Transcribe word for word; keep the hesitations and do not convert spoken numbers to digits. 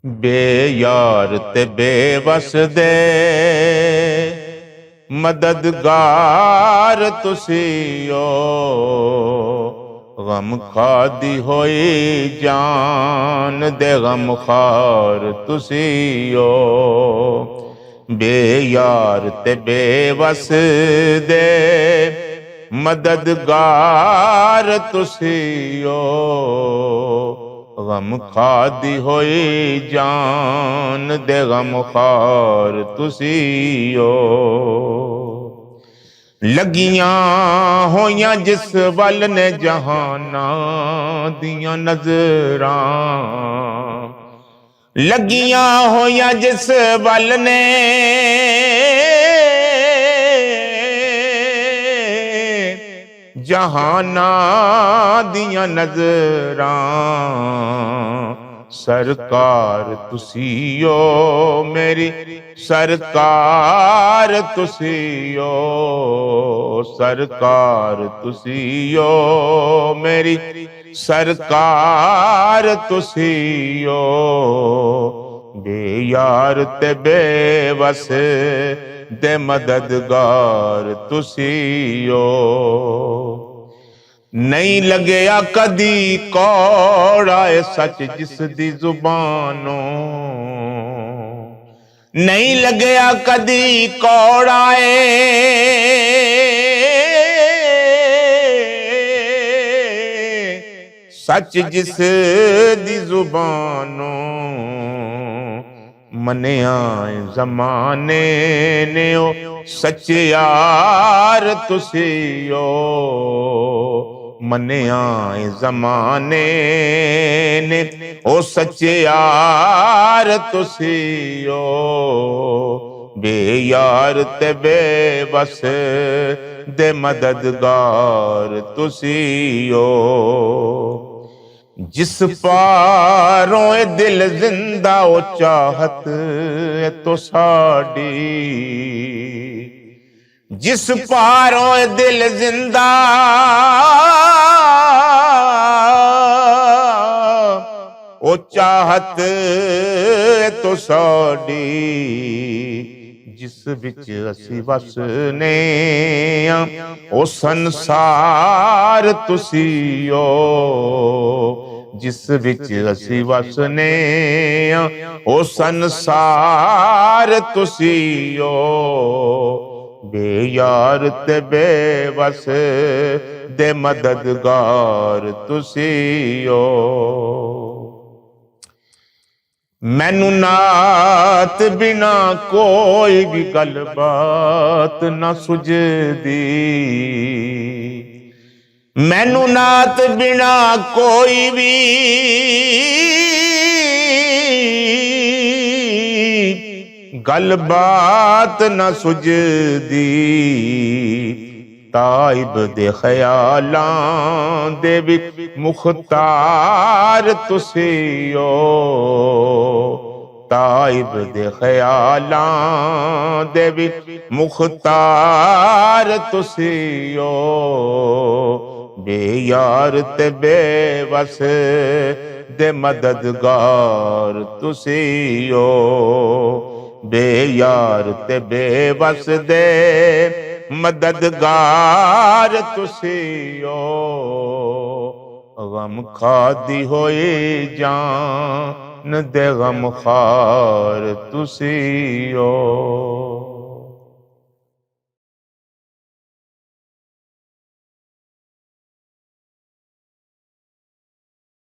بے یار تے بے وس دے مددگار تسی ہو۔ غم کھادی ہوئی جان دے غم خار تسی ہو۔ بے یار تے بے وس دے مددگار تسی ہو۔ غم کھادی ہوئی جان دے غم خار تسی ہو۔ لگیاں ہویاں جس ول نے جہاناں دیاں نظراں، لگیاں ہویاں جس ول نے جہاناں دیاں نظراں، سرکار تسی ہو میری، سرکار تسی ہو، سرکار تسی ہو میری، سرکار تسی ہو۔ بے یار تے بے وس دے مددگار تسی ہو۔ نہیں لگیا کدی کوڑا اے سچ جس دی زبانوں، نہیں لگیا کدی کوڑا اے سچ جس دی زبانوں۔ منیا اے زمانے نے او سچ یار تسی ہو۔ منیا اے زمانے نے او سچ یار تسی ہو۔ بے یار تے بے وس دے مددگار تسی ہو۔ جس پاروں اے دل زندہ او چاہت اے تو ساڈی، جس پاروں اے دل زندہ او چاہت اے تو ساڈی، جس وچ اسی وسنے آں، او سنسار تسی ہو۔ جس وچ اسی وسنے آں، او سنسار تسی ہو۔ بے یار تے بے وس دے مددگار تسی ہو۔ مینوں نعت بنا کوئی بھی گل بات نہ سجدی، مینوں نعت بنا کوئی بھی گل بات نہ سجدی۔ تائب دے خیالاں دے وچ مختار تسی ہو۔ تائب دے خیالاں دے وچ مختار تسی ہو۔ بے یار تے بے وس دے مددگار تسی ہو۔ بے یار تے بے وس دے مددگار تسی ہو۔ غم کھادی ہوئی جان دے غم خار تسی ہو۔